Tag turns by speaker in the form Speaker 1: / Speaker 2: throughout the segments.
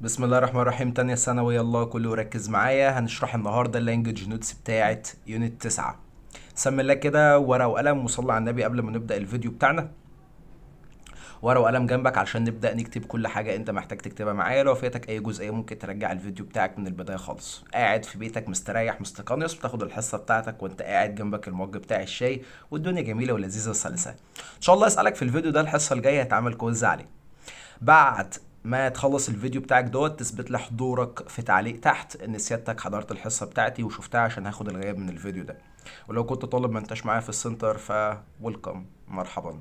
Speaker 1: بسم الله الرحمن الرحيم. تانية ثانوي، يلا كله ركز معايا. هنشرح النهارده ال language notes بتاعت unit 9. سمي الله كده، ورقة وقلم، وصلي على النبي قبل ما نبدأ الفيديو بتاعنا. ورقة وقلم جنبك عشان نبدأ نكتب كل حاجة انت محتاج تكتبها معايا. لو فاتك اي جزئية ممكن ترجع الفيديو بتاعك من البداية خالص. قاعد في بيتك مستريح مستقنص، بتاخد الحصة بتاعتك وانت قاعد جنبك المج بتاع الشاي، والدنيا جميلة ولذيذة وسلسة. ان شاء الله اسألك في الفيديو ده، الحصة الجاية هتعمل quiz عليه. بعد ما تخلص الفيديو بتاعك دوت تثبت لي حضورك في تعليق تحت ان سيادتك حضرت الحصة بتاعتي وشفتها، عشان هاخد الغياب من الفيديو ده. ولو كنت طالب ما انتش معايا في السنتر ف welcome، مرحبا،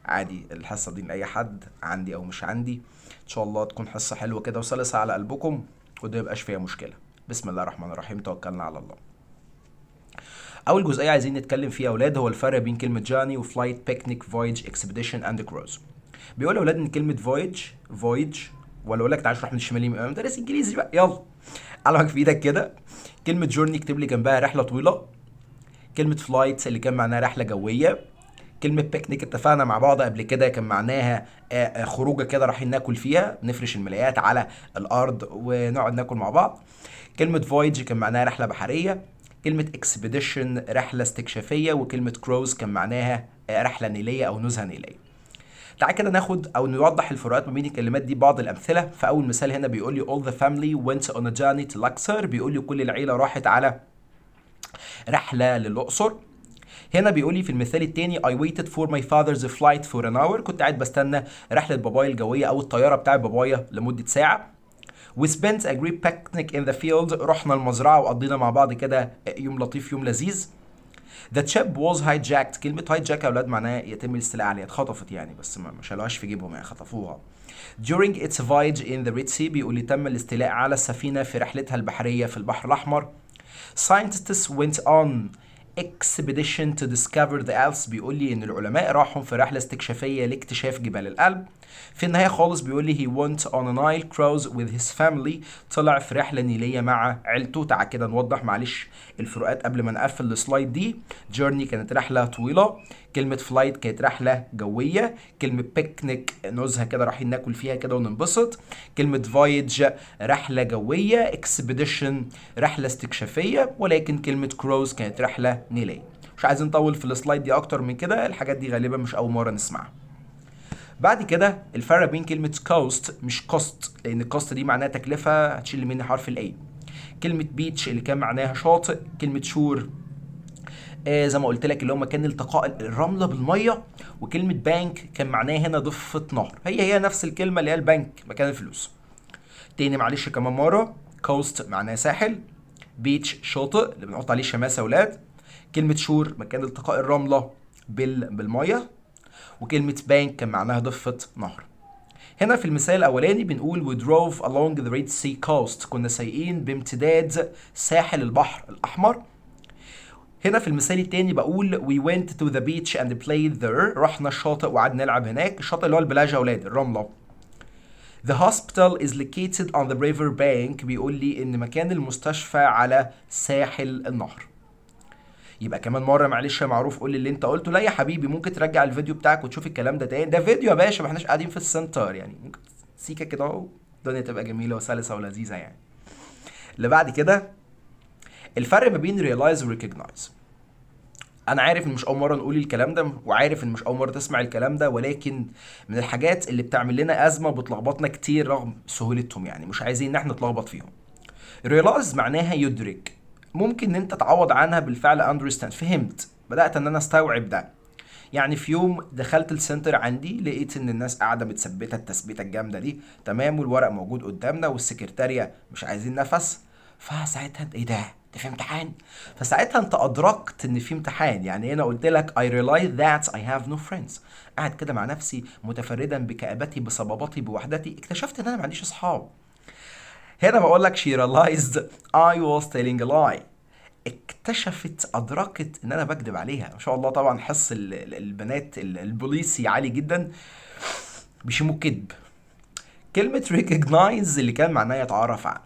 Speaker 1: عادي الحصة دي لاي حد عندي او مش عندي. ان شاء الله تكون حصة حلوة كده وسلسه على قلبكم وده يبقاش فيها مشكلة. بسم الله الرحمن الرحيم، توكلنا على الله. اول جزئية عايزين نتكلم فيها يا اولاد هو الفرق بين كلمة journey و flight، picnic، voyage، expedition and cruise. بيقول يا اولاد ان كلمة voyage voyage، ولا اقول لك تعالى اشرح من الشمال يمين، مدرس انجليزي بقى، يلا قلمك في ايدك كده. كلمة journey اكتب لي جنبها رحله طويلة. كلمة flight اللي كان معناها رحله جوية. كلمة بيكنيك اتفقنا مع بعض قبل كده كان معناها خروجه كده رايحين ناكل فيها، نفرش الملايات على الارض ونقعد ناكل مع بعض. كلمة voyage كان معناها رحله بحرية. كلمة expedition رحله استكشافيه. وكلمه كروز كان معناها رحله نيليه او نزهه نيليه. تعال كده ناخد او نوضح الفروقات ما بين الكلمات دي بعض الامثلة. فاول مثال هنا بيقول لي all the family went on a journey to Luxor، بيقول لي كل العيلة راحت على رحله للاقصر. هنا بيقول لي في المثال الثاني I waited for my father's flight for an hour، كنت قاعد بستنى رحله بابايا الجوية او الطيارة بتاعت بابايا لمدة ساعة. We spent a great picnic in the field، رحنا المزرعة وقضينا مع بعض كده يوم لطيف يوم لذيذ. The ship was hijacked، كلمة hijack يا أولاد معناها يتم الاستيلاء عليها، اتخطفت يعني، بس ما شالوهاش في جيبهم يعني، خطفوها. During its voyage in the Red Sea، بيقول لي تم الاستيلاء على السفينة في رحلتها البحرية في البحر الأحمر. Scientists went on expedition to discover the Alps، بيقول لي إن العلماء راحوا في رحلة استكشافية لاكتشاف جبال الألب. في النهاية خالص بيقول لي he went on a Nile cruise with his family، طلع في رحلة نيلية مع عيلته. تعال كده نوضح معلش الفروقات قبل ما نقفل ال slide دي. journey كانت رحلة طويلة، كلمة flight كانت رحلة جوية، كلمة بيكنيك نزهة كده رايحين ناكل فيها كده وننبسط، كلمة voyage رحلة جوية، expedition رحلة استكشافية، ولكن كلمة كروز كانت رحلة نيلية. مش عايزين نطول في ال slide دي أكتر من كده، الحاجات دي غالبا مش أول مرة نسمعها. بعد كده الفرق بين كلمة coast مش cost، لأن cost دي معناها تكلفة هتشيل مني حرف ال A. كلمة beach اللي كان معناها شاطئ، كلمة shore زي ما قلت لك اللي هو مكان التقاء الرملة بالمية، وكلمة بانك كان معناها هنا ضفة نهر، هي هي نفس الكلمة اللي هي البنك مكان الفلوس. تاني معلش كمان مرة، coast معناها ساحل، beach شاطئ اللي بنحط عليه شماسة أولاد، كلمة shore مكان التقاء الرملة بالمية، وكلمة بانك كان معناها ضفة نهر. هنا في المثال الأولاني بنقول we drove along the Red Sea coast، كنا سايقين بامتداد ساحل البحر الأحمر. هنا في المثال التاني بقول we went to the beach and played there، رحنا الشاطئ وقعدنا نلعب هناك، الشاطئ اللي هو البلاج يا أولاد الرملة. The hospital is located on the river bank، بيقول لي إن مكان المستشفى على ساحل النهر. يبقى كمان مرة معلش يا معروف قول لي اللي انت قلته. لا يا حبيبي، ممكن ترجع الفيديو بتاعك وتشوف الكلام ده تاني، ده فيديو يا باشا، ما احناش قاعدين في السنتر يعني، ممكن سيكه كده اهو الدنيا تبقى جميلة وسلسه ولذيذه يعني. اللي بعد كده الفرق ما بين realize و recognize. انا عارف ان مش اول مرة نقول الكلام ده، وعارف ان مش اول مرة تسمع الكلام ده، ولكن من الحاجات اللي بتعمل لنا ازمة وبتلخبطنا كتير رغم سهولتهم يعني، مش عايزين ان احنا نتلخبط فيهم. realize معناها يدرك، ممكن ان انت تعوض عنها بالفعل understand، فهمت، بدأت ان انا استوعب ده. يعني في يوم دخلت السنتر عندي لقيت ان الناس قاعدة متثبته التثبيته الجامدة دي، تمام، والورق موجود قدامنا والسكرتاريه مش عايزين نفس، فساعتها انت ايه ده؟ ده في امتحان. فساعتها انت ادركت ان في امتحان. يعني هنا قلت لك I realize that I have no friends، قاعد كده مع نفسي متفردا بكآبتي بصبابتي بوحدتي، اكتشفت ان انا ما عنديش اصحاب. هنا بقول لك she realized I was telling a lie، اكتشفت ادركت ان انا بكذب عليها. ما شاء الله طبعا حس البنات البوليسي عالي جدا، بيشموا الكذب. كلمة recognize اللي كان معناها يتعرف على.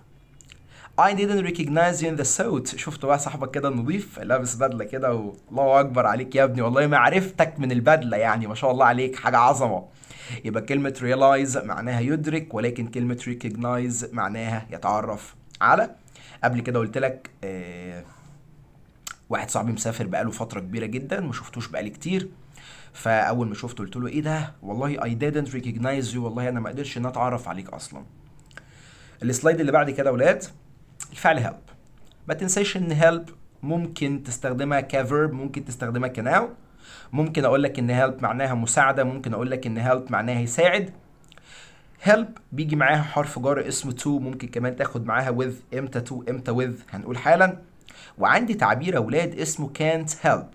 Speaker 1: I didn't recognize you in the suit، شفت بقى صاحبك كده النظيف لابس بدلة كده والله اكبر عليك يا ابني، والله ما عرفتك من البدلة يعني، ما شاء الله عليك حاجة عظمة. يبقى كلمة realize معناها يدرك، ولكن كلمة recognize معناها يتعرف على. قبل كده قلت لك واحد صاحبي مسافر بقاله فترة كبيرة جدا، ما شفتوش بقالي كتير، فأول ما شفته قلت له ايه ده، والله I didn't recognize you، والله أنا ما قدرتش إن أتعرف عليك أصلا. ال slide اللي بعد كده يا ولاد الفعل help. ما تنساش إن help ممكن تستخدمها ك verb، ممكن تستخدمها ك noun. ممكن أقول لك إن help معناها مساعدة، ممكن أقول لك إن help معناها يساعد. help بيجي معاها حرف جر اسمه to، ممكن كمان تاخد معاها with. امتى to امتى with هنقول حالا. وعندي تعبير يا ولاد اسمه can't help،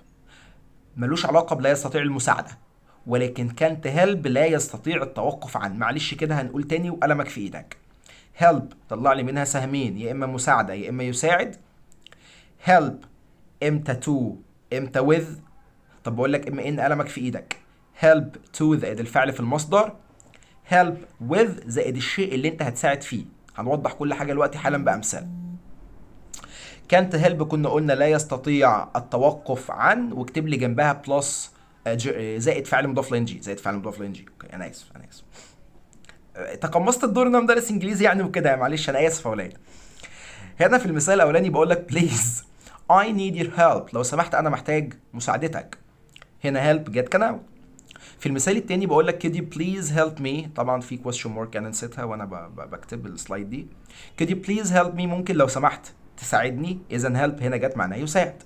Speaker 1: ملوش علاقة بلا يستطيع المساعدة، ولكن can't help لا يستطيع التوقف عن. معلش كده هنقول تاني وقلمك في ايدك. help طلع لي منها سهمين، يا اما مساعدة يا اما يساعد. help امتى to امتى with. طب بقول لك اما ان قلمك في ايدك. help to زائد الفعل في المصدر، help with زائد الشيء اللي انت هتساعد فيه. هنوضح كل حاجة دلوقتي حالا بأمثال. كانت هيلب كنا قلنا لا يستطيع التوقف عن، واكتب لي جنبها plus زائد فعل مضاف ل ing، زائد فعل مضاف ل ing. okay انا اسف، انا اسف، تقمصت الدور ان انا مدرس انجليزي يعني وكده، معلش انا اسف يا ولاد. هنا في المثال الاولاني بقول لك please I need your help، لو سمحت انا محتاج مساعدتك. هنا help جت ك noun. في المثال التاني بقول لك could you please help me، طبعا في question mark انا نسيتها وانا بكتب ال slide دي. could you please help me، ممكن لو سمحت تساعدني. اذا help هنا جت معناها يساعد.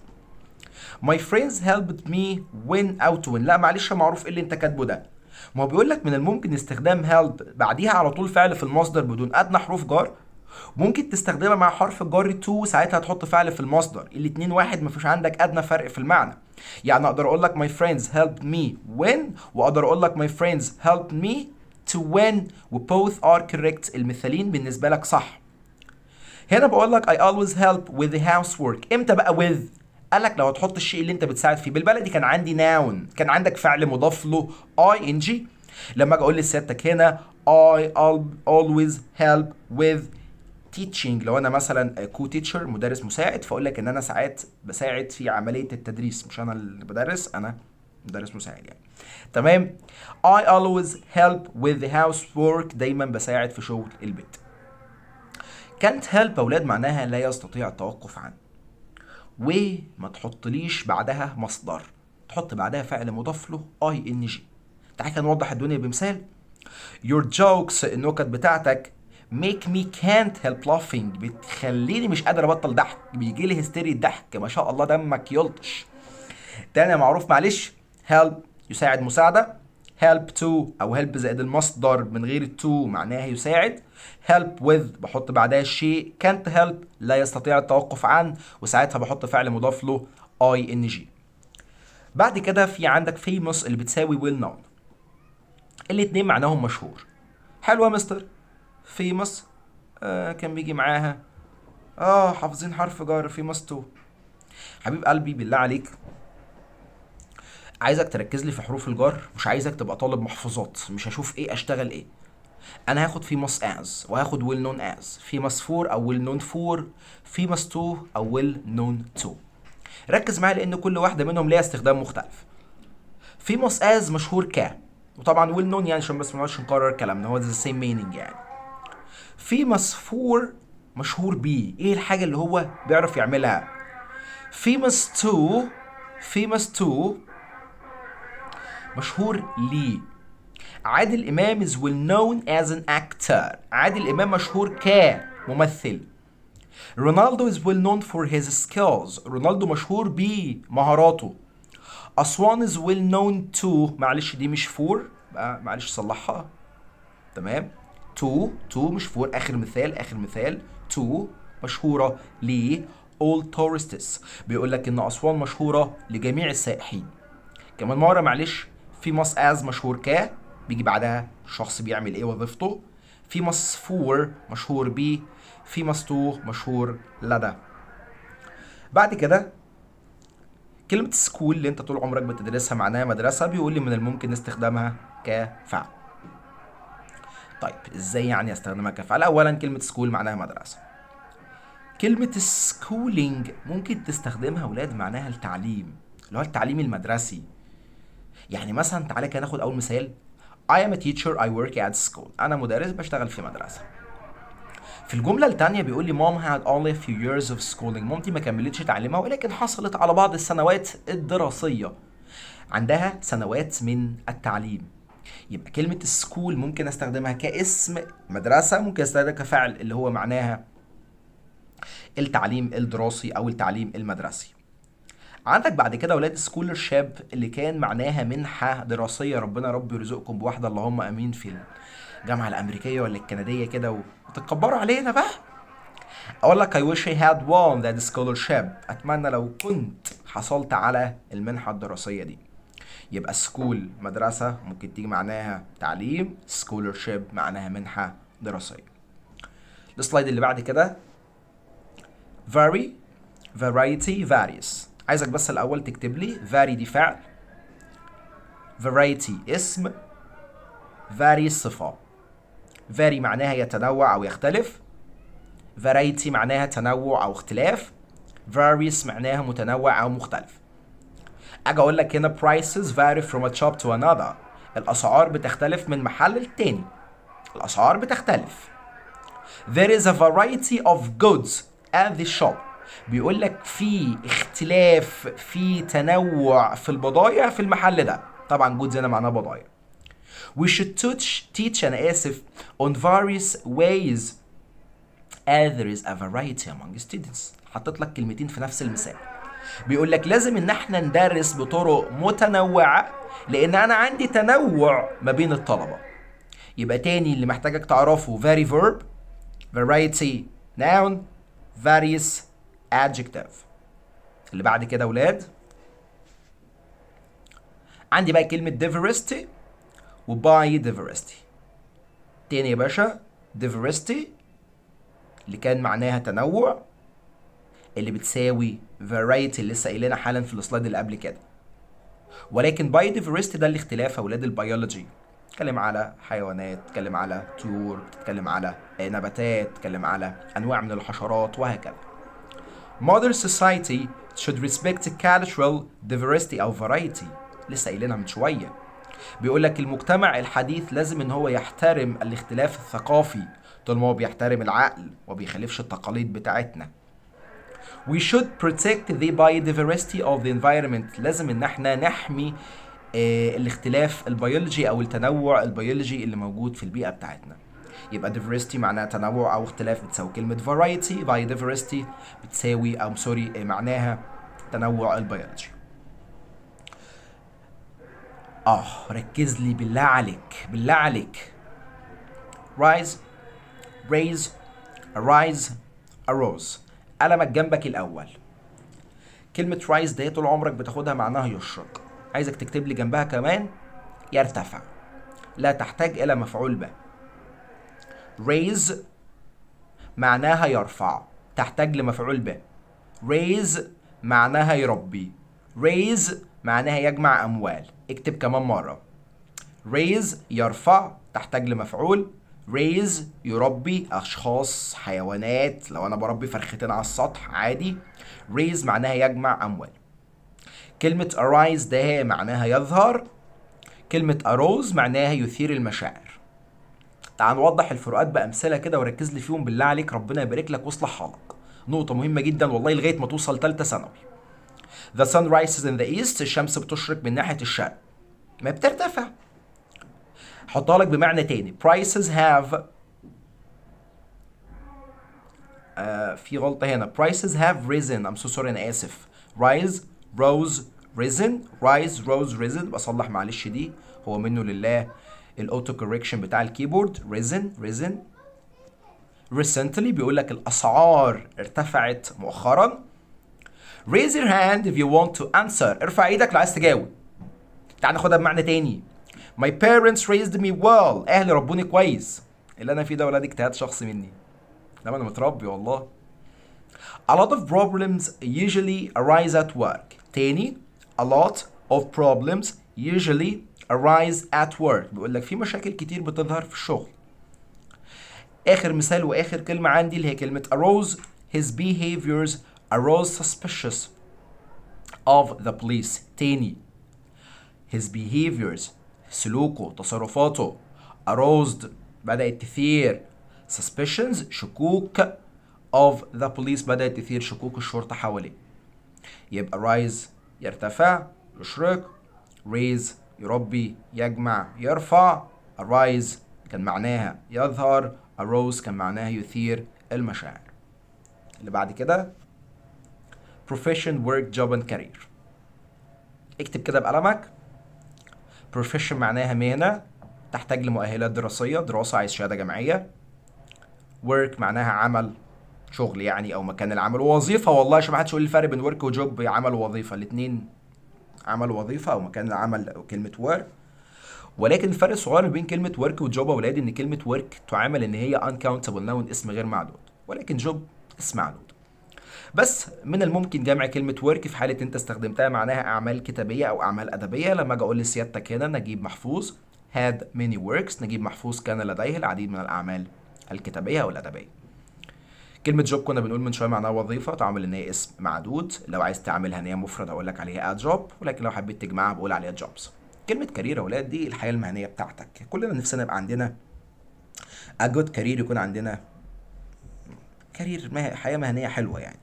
Speaker 1: My friends helped me win أو to win. لا معلش يا معروف ايه اللي انت كاتبه ده؟ ما هو بيقول لك من الممكن استخدام help بعديها على طول فعل في المصدر بدون ادنى حروف جر. ممكن تستخدمها مع حرف الجر to، ساعتها تحط فعل في المصدر. الاتنين واحد، مفيش عندك ادنى فرق في المعنى. يعني اقدر اقول لك my friends helped me win، واقدر اقول لك my friends helped me to win، و both are correct. المثالين بالنسبة لك صح. هنا بقول لك I always help with the housework. امتى بقى with؟ قال لك لو هتحط الشيء اللي انت بتساعد فيه. بالبلدي كان عندي noun، كان عندك فعل مضاف له ing. لما اجي اقول لسيادتك هنا I always help with teaching، لو انا مثلا co-teacher مدرس مساعد، فاقول لك ان انا ساعات بساعد في عملية التدريس، مش انا اللي بدرس، انا مدرس مساعد يعني. تمام. I always help with the housework، دايما بساعد في شغل البيت. can't help اولاد معناها لا يستطيع التوقف عن، وما تحطليش بعدها مصدر، تحط بعدها فعل مضاف له ing. تعالى كده نوضح الدنيا بمثال. Your jokes، النكت بتاعتك، make me can't help laughing، بتخليني مش قادر ابطل ضحك، بيجي لي هستيري الضحك، ما شاء الله دمك يلطش. تاني يا معروف معلش، help يساعد مساعدة، help to او help زائد المصدر من غير to معناها يساعد، help with بحط بعدها الشيء، can't help لا يستطيع التوقف عن، وساعتها بحط فعل مضاف له ing. بعد كده في عندك famous اللي بتساوي well known، الاتنين معناهم مشهور. حلوة يا مستر. famous كان بيجي معاها حافظين حرف جر famous to. حبيب قلبي بالله عليك عايزك تركز لي في حروف الجر، مش عايزك تبقى طالب محفوظات، مش هشوف ايه اشتغل ايه. انا هاخد famous as وهاخد well known as، famous for او well known for، famous to او well known to. ركز معايا لان كل واحدة منهم ليها استخدام مختلف. famous as مشهور ك، وطبعا well known يعني عشان بس ما نقعدش نكرر كلامنا، هو the same meaning يعني. famous for مشهور بيه، ايه الحاجة اللي هو بيعرف يعملها. famous to، famous to مشهور ليه. عادل امام is well known as an actor، عادل امام مشهور كممثل. رونالدو is well known for his skills، رونالدو مشهور بمهاراته. أسوان is well known to، معلش دي مش for بقى، معلش صلحها. تمام، to، to مش for. آخر مثال، آخر مثال to مشهورة ل all tourists، بيقول لك إن أسوان مشهورة لجميع السائحين. كمان مرة معلش، famous as مشهور ك، بيجي بعدها شخص بيعمل ايه وظيفته. famous for مشهور ب، famous to مشهور لدى. بعد كده كلمة school اللي انت طول عمرك بتدرسها معناها مدرسة، بيقول لي من الممكن استخدامها كفعل. طيب ازاي يعني استخدمها كفعل؟ اولا كلمة school معناها مدرسة. كلمة schooling ممكن تستخدمها ولاد معناها التعليم، اللي هو التعليم المدرسي. يعني مثلا تعالى كده ناخد اول مثال، I am a teacher I work at school. أنا مدرس بشتغل في مدرسة. في الجملة التانية بيقول لي mom had only a few years of schooling. مامتي ما كملتش تعليمها ولكن حصلت على بعض السنوات الدراسية. عندها سنوات من التعليم. يبقى كلمة school ممكن استخدمها كاسم مدرسة، ممكن استخدمها كفعل اللي هو معناها التعليم الدراسي أو التعليم المدرسي. عندك بعد كده ولاد scholarship اللي كان معناها منحة دراسية. ربنا رب يرزقكم بواحدة اللهم امين في الجامعة الأمريكية ولا الكندية كده وتتكبروا علينا بقى. أقول لك I wish I had won that scholarship. أتمنى لو كنت حصلت على المنحة الدراسية دي. يبقى school مدرسة ممكن تيجي معناها تعليم، scholarship معناها منحة دراسية. ال slide اللي بعد كده vary variety various. عايزك بس الأول تكتب لي vary دي فعل، variety اسم، various صفة. vary معناها يتنوع أو يختلف، variety معناها تنوع أو اختلاف، various معناها متنوع أو مختلف. أجي أقول لك هنا prices vary from a shop to another. الأسعار بتختلف من محل للتاني. الأسعار بتختلف. There is a variety of goods at the shop. بيقول لك في اختلاف، في تنوع في البضايع في المحل ده. طبعا goods هنا معناها بضايع. We should teach أنا آسف on various ways as there is a variety among students. حطيت لك كلمتين في نفس المثال. بيقول لك لازم ان احنا ندرس بطرق متنوعة لان انا عندي تنوع ما بين الطلبة. يبقى تاني اللي محتاجك تعرفه vary verb، variety noun، various adjective. اللي بعد كده ولاد عندي بقى كلمة diversity و biodiversity. تاني يا باشا diversity اللي كان معناها تنوع، اللي بتساوي variety اللي لسه قايلينها حالا في ال slide اللي قبل كده. ولكن biodiversity ده الاختلاف يا ولاد البيولوجي. تتكلم على حيوانات، تتكلم على طيور، تتكلم على نباتات، تتكلم على انواع من الحشرات وهكذا. Modern society should respect cultural diversity أو variety. لسه قايلينها من شوية. بيقول لك المجتمع الحديث لازم ان هو يحترم الاختلاف الثقافي طول ما هو بيحترم العقل وبيخالفش التقاليد بتاعتنا. We should protect the biodiversity of the environment. لازم ان احنا نحمي الاختلاف البيولوجي او التنوع البيولوجي اللي موجود في البيئة بتاعتنا. يبقى diversity معناها تنوع او اختلاف بتساوي كلمة variety، biodiversity بتساوي او sorry معناها تنوع البيولوجي. ركز لي بالله عليك، بالله عليك. rise raise arise arose. قلمك جنبك الأول. كلمة rise دي طول عمرك بتاخدها معناها يشرق. عايزك تكتب لي جنبها كمان يرتفع. لا تحتاج إلى مفعول به. raise معناها يرفع، تحتاج لمفعول به. raise معناها يربي. raise معناها يجمع أموال. اكتب كمان مرة. raise يرفع، تحتاج لمفعول. raise يربي أشخاص، حيوانات، لو أنا بربي فرختين على السطح عادي. raise معناها يجمع أموال. كلمة arise ده معناها يظهر. كلمة arose معناها يثير المشاعر. تعال نوضح الفروقات بأمثلة كده وركز لي فيهم بالله عليك، ربنا يبارك لك واصلح حالك. نقطة مهمة جدا والله لغاية ما توصل تالتة ثانوي. The sun rises in the east. الشمس بتشرق من ناحية الشرق، ما بترتفع. حطها لك بمعنى تاني. Prices have في غلطة هنا. Prices have risen. I'm so sorry، أنا آسف. Rise rose risen rise rose risen. بصلح معلش دي، هو منه لله ال auto correction بتاع ال keyboard. risen risen. recently بيقول لك الأسعار ارتفعت مؤخرا. Raise your hand if you want to answer. ارفع ايدك لو عايز تجاوب. تعال ناخدها بمعنى تاني. My parents raised me well. أهلي ربوني كويس. اللي أنا فيه ده ولاد اجتهاد شخصي مني. لا أنا متربي والله. A lot of problems usually arise at work. تاني، a lot of problems usually arise at work. بيقول لك في مشاكل كتير بتظهر في الشغل. آخر مثال وآخر كلمة عندي اللي هي كلمة arose. His behaviors arose suspicious of the police. تاني، his behaviors سلوكه، تصرفاته. aroused بدأت تثير، suspicions شكوك of the police بدأت تثير شكوك الشرطة حواليه. يبقى rise يرتفع يشرق، raise يربي يجمع يرفع، arise كان معناها يظهر، arouse كان معناها يثير المشاعر. اللي بعد كده profession work job and career. اكتب كده بقلمك. profession معناها مهنة تحتاج لمؤهلات دراسية، دراسة عايز شهادة جامعية. work معناها عمل، شغل يعني، او مكان العمل، وظيفة. والله عشان ما حدش يقول لي الفرق بين work و job، عمل ووظيفة، الاتنين عمل وظيفة او مكان العمل او كلمة work. ولكن الفرق الصغير بين كلمة work و job يا ولاد ان كلمة work تعامل ان هي uncountable noun، اسم غير معدود، ولكن job اسم معدود. بس من الممكن جمع كلمة work في حالة انت استخدمتها معناها أعمال كتابية أو أعمال أدبية. لما أجي أقول لسيادتك هنا نجيب محفوظ had many works، نجيب محفوظ كان لديه العديد من الأعمال الكتابية أو الأدبية. كلمة job كنا بنقول من شوية معناها وظيفة، تعامل إن هي اسم معدود. لو عايز تعملها إن هي مفرد هقول لك عليها a job، ولكن لو حبيت تجمعها بقول عليها jobs. كلمة career يا ولاد دي الحياة المهنية بتاعتك. كلنا نفسنا يبقى عندنا a good career، يكون عندنا career، حياة مهنية حلوة يعني.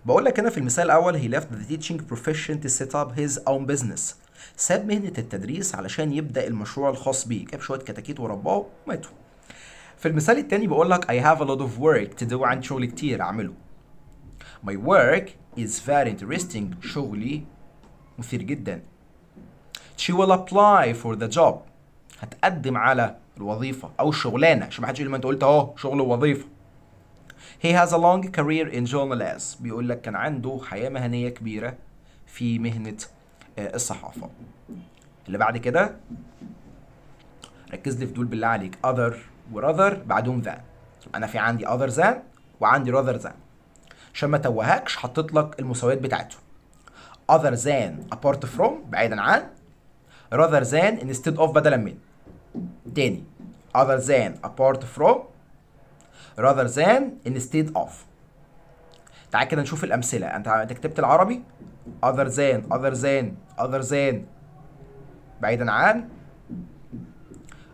Speaker 1: بقول لك هنا في المثال الأول he left the teaching profession to set up his own business. ساب مهنة التدريس علشان يبدأ المشروع الخاص بيه، جاب شوية كتاكيت ورباه وماتوا. في المثال التاني بقول لك I have a lot of work to do، عندي شغل كتير أعمله. My work is very interesting، شغلي مثير جدا. She will apply for the job، هتقدم على الوظيفة أو الشغلانة، عشان ما حدش يقول لي ما أنت قلت أهو شغل ووظيفة. He has a long career in journalism، بيقول لك كان عنده حياة مهنية كبيرة في مهنة الصحافة. اللي بعد كده ركز لي في دول بالله عليك، other و rather بعدهم than. أنا في عندي other than وعندي rather than، عشان ما توهكش حطيت لك المساويات بتاعتهم. other than apart from بعيدا عن، rather than instead of بدلا من. تاني other than apart from، rather than instead of. تعال كده نشوف الأمثلة. أنت كتبت العربي other than other than other than بعيدا عن،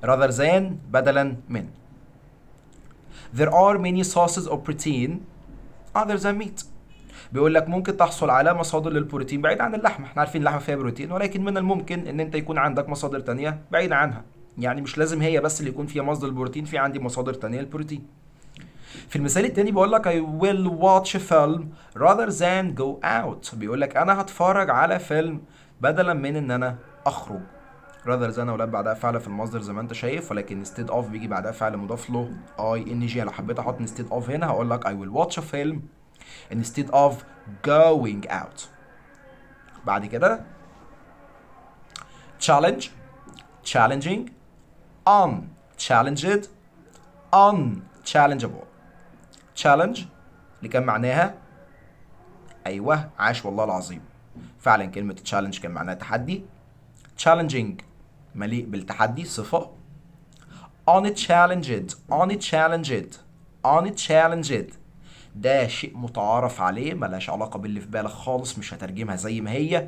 Speaker 1: rather than بدلا من. There are many sources of protein other than meat. بيقول لك ممكن تحصل على مصادر للبروتين بعيد عن اللحمة. احنا عارفين اللحمة فيها بروتين، ولكن من الممكن ان انت يكون عندك مصادر تانية بعيد عنها. يعني مش لازم هي بس اللي يكون فيها مصدر البروتين، في عندي مصادر تانية للبروتين. في المثال التاني بيقول لك I will watch a film rather than go out. بيقول لك انا هتفرج على فيلم بدلا من ان انا اخرج. rather than اولاد بعدها فعل في المصدر زي ما انت شايف، ولكن instead of بيجي بعدها فعل مضاف له ing. لو حبيت احط instead of هنا هقول لك I will watch a film instead of going out. بعد كده challenge challenging unchallenged unchallengeable. challenge اللي كان معناها ايوه عاش والله العظيم، فعلا كلمة challenge كان معناها تحدي. challenging مليء بالتحدي صفة. unchallenged unchallenged unchallenged ده شيء متعارف عليه، ملهاش علاقة باللي في بالك خالص، مش هترجمها زي ما هي.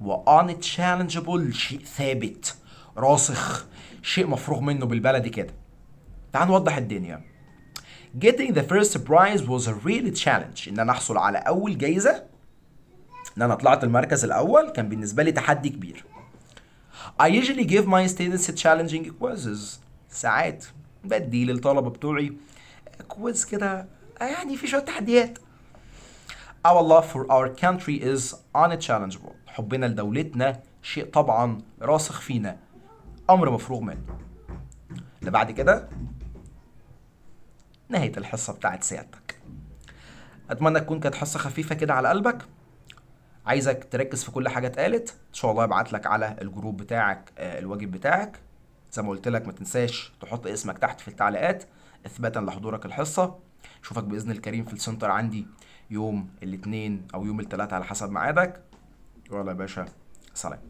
Speaker 1: و unchallengeable شيء ثابت راسخ، شيء مفروغ منه بالبلدي كده. تعال نوضح الدنيا. Getting the first prize was a really challenge. ان انا احصل على اول جايزة، ان انا طلعت المركز الاول، كان بالنسبة لي تحدي كبير. I usually give my students challenging quizzes. ساعات بدي للطلبة بتوعي quiz كده يعني في شوية تحديات. Our love for our country is unchallengeable. حبنا لدولتنا شيء طبعا راسخ فينا، أمر مفروغ منه. اللي بعد كده نهاية الحصة بتاعت سيادتك. أتمنى تكون كانت حصة خفيفة كده على قلبك. عايزك تركز في كل حاجة اتقالت. إن شاء الله ابعت لك على الجروب بتاعك الواجب بتاعك. زي ما قلت لك ما تنساش تحط اسمك تحت في التعليقات إثباتا لحضورك الحصة. اشوفك بإذن الكريم في السنتر عندي يوم الاثنين أو يوم الثلاثاء على حسب ميعادك. يلا يا باشا، سلام.